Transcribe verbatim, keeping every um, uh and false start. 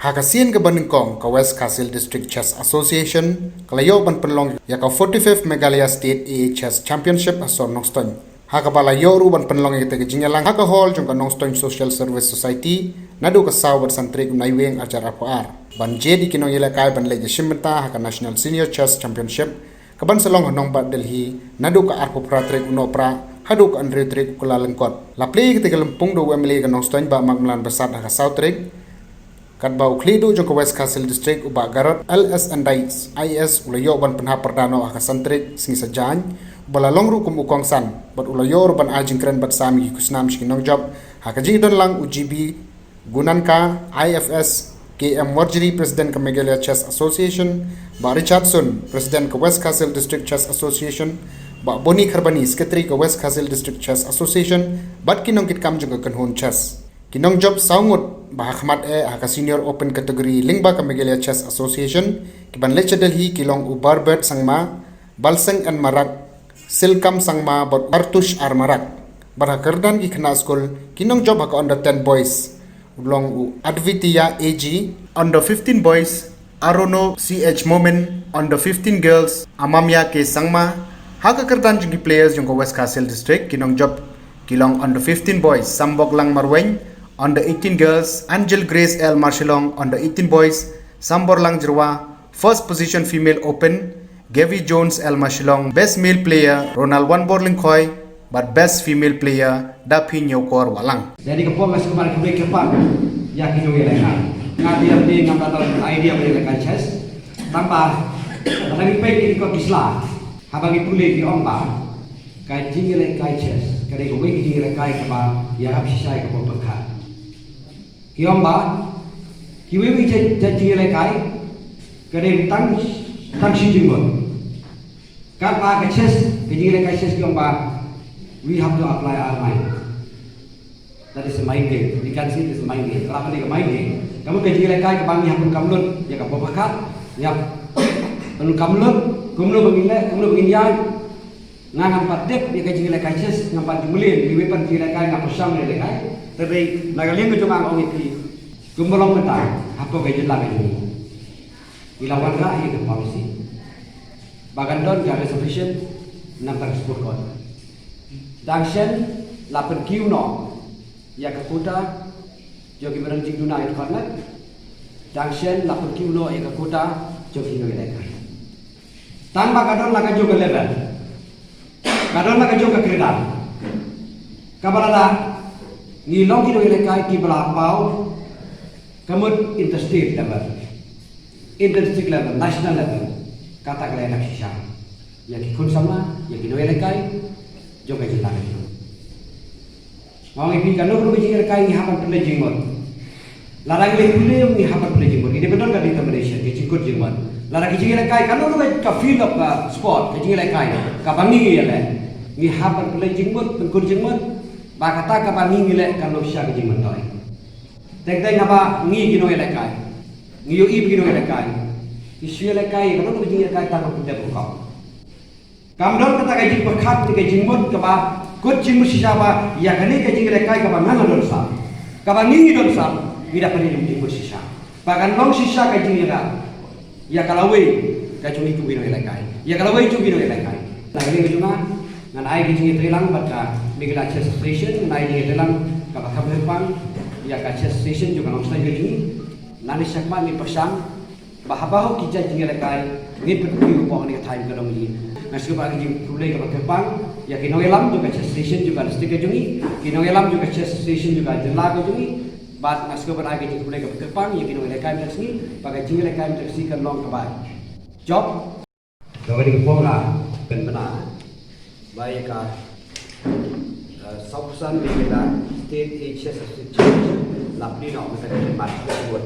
Ha ka sien kaba nyngkong, ka West Khasi Hills District Chess Association ka la ïoh ban pynlong ïa ka forty-fifth Meghalaya State A A Chess Championship ha Sor Nongstoiñ, ha kaba la ïoh ruh ban pynlong ïa katei ka jingïalang ha ka hall jong ka Nongstoiñ Social Service Society naduh ka saw bad san tarik u Naiwieng arhajar arphew ar, ban jied ïa ki nongïalehkai ban leit ïashim bynta ha ka National Senior Chess Championship kaban sa long ha Nongbah Delhi naduh ka arphew phra tarik u Nohprah haduh ka hynriew tarik u Kyllalyngkot. La plie ïa katei ka lympung da u M L A ka Nongstoiñ Bah Makmlan Basad ha ka saw tarik, katba u khlieh duh jong ka West Khasi Hills District u Bah Garod L S Andais I A S u la ïoh ban pynhap pyrda noh ha ka san tarik sngi Saitjaiñ, uba la long ruh kum u kongsan bad u la ïoh ruh ban ai jingkren bad sam ïa ki khusnam sha ki nongjop ha ka jingdonlang u G B Gunanka, I F S, K M Warjri, President ka Meghalaya Chess Association, Bah Richard Sun, President ka West Khasi Hills District Chess Association, Bah Boni Kharbani, Secretary ka West Khasi Hills District Chess Association, bad ki nongkitkam jong ka kynhun chess. Ki nongjop saw ngut ba ha khmat eh ha ka Senior Open category lyngba ka Meghalaya Chess Association kiban leit sha Delhi ki long u Barbert Sangma, Balseng N Marak, Silkam Sangma bad Artush R Marak. Bad ha ka kyrdan ki khynnah skul, ki nongjop ha ka Under ten Boys u long u Advitiya A G, Under fifteen Boys Arono C H Momin, Under fifteen Girls Amamia K Sangma. Ha ka kyrdan jong ki players jong ka West Khasi Hills District, ki nongjop ki long Under fifteen Boys Samboklang Marwein, Under eighteen Girls Angel Grace L Marshillong, Under eighteen Boys Samborlang Jyrwa, First Position Female Open Gavi Jones L Marshillong, Best Male Player Ronald Wanbor Lyngkhoi, bad Best Female Player Daphi Ñiewkor Wahlang. Ïa kane ka por nga sngewbha ban khublei kyrpang ïa ki nongïalehkai. Nga dei, dei ngam don idea ba ïalehkai chess. Tangba lada ngi peit ïa ki kot ki sla, haba ngi pule ki ong ba ka jingïalehkai chess ka dei kawei ka jingïalehkai kaba ïarap shisha ïa ka bor pyrkhat. Ki ong ba kiwei kiwei jait, jait jingïalehkai ka dei tang, tang shi jingmut. Katba ka chess, ka jingïalehkai chess ki ong ba we have to apply our mind. That is a mind game. We can say it is a mind game. Ka dei ka mind game. Ka mut ka jingïalehkai kaba ngi hap ban kam lut ïa ka bor pyrkhat, ngi hap ban kam lut kumno ba ngin leh, kumno ba ngin ïaid. Nga ngam pat tip ïa ka jingïalehkai chess, ngam pat ju mlien ïa kiwei pat jingïalehkai, nga pyrshang ïalehkai. Te dei na ka liang ka jong nga nga ong ïa phi, kumba long mynta hapoh ka jylla ka jong ngi, ngi la wanrah ïa ka policy ba kan don ka reservation na bynta ka sport court. Dang shen la pynkiew noh ïa ka quota jong kiba don jingduna ïa ka court, dang shen la pynkiew noh ïa ka quota jong ki nongïalehkai. Tang ba ka don la ka jong ka level, ka don la ka jong ka kyrdan, kaba lada ngi long ki nongïalehkai kiba la paw, ka mut interstate level, interdistrict level, national level, kata ka la ïaid shisha ïa ki khun samla, ïa ki nongïalehkai jong ka jylla ka jong ngi. Nga ong ïa phi, kano kano ka jingïalehkai ngi hap ban pynleit jingmut. Lada ngi leit pule ngi hap ban pynleit jingmut. Ngi dei ban don ka determination, ka jingkut jingmut. Lada ka jingïalehkai kano kano ka field of, uh, sport, ka jingïalehkai kaba ngi ïaleh, ngi hap ban pynleit jingmut, pynkut jingmut ba kata kaba ngi ngi leh kan long shisha ka jingmyntoi. Teng teng haba ngi ki nongïalehkai, ngi ïohi ba ki nongïalehkai ki shu ïalehkai kano kano ka jingïalehkai tang ban pyndep rukom. Kam don kata ka jingpyrkhat ne ka jingmut kaba kut jingmut shisha ba ïa kane ka jingïalehkai kaba nga nga don sap, kaba ngi ngi don sap, ngi dap ban ïa jingmut shisha ba kan long shisha ka jingïaleh ïa ka lawei ka jong ngi kum ki nongïalehkai, ïa ka lawei jong ki nongïalehkai. Na ka liang ka jong nga, ngan ai ka jingïatreilang bad ka Meghalaya Chess Association, ngan ai ka jingïatreilang kaba kham kyrpang ïa ka Chess Association jong ka Nongstoiñ ka jong ngi. Nangne shakhmat ngin pyrshang ba haba hok ki jait jingïalehkai ngin pynkiew hapoh kane ka thaiñ ka dong ngi. Nga sngewbha ai ka jingkhublei kaba kyrpang ïa ki nongïalam jong ka Chess Association jong ka district ka jong ngi, ki nongïalam jong ka Chess Association jong ka jylla ka jong ngi. Bad nga sngewbha ai ka jingkhublei kaba kyrpang ïa ki nongïalehkai mynta ka sngi ba ka jingïalehkai mynta ka sngi kan long kaba jop. Kaba dei ka por nga pynbna ba ïa ka, eh, sawphew san Meghalaya State A A Chess Association la plie noh mynta ka March ka jingmut.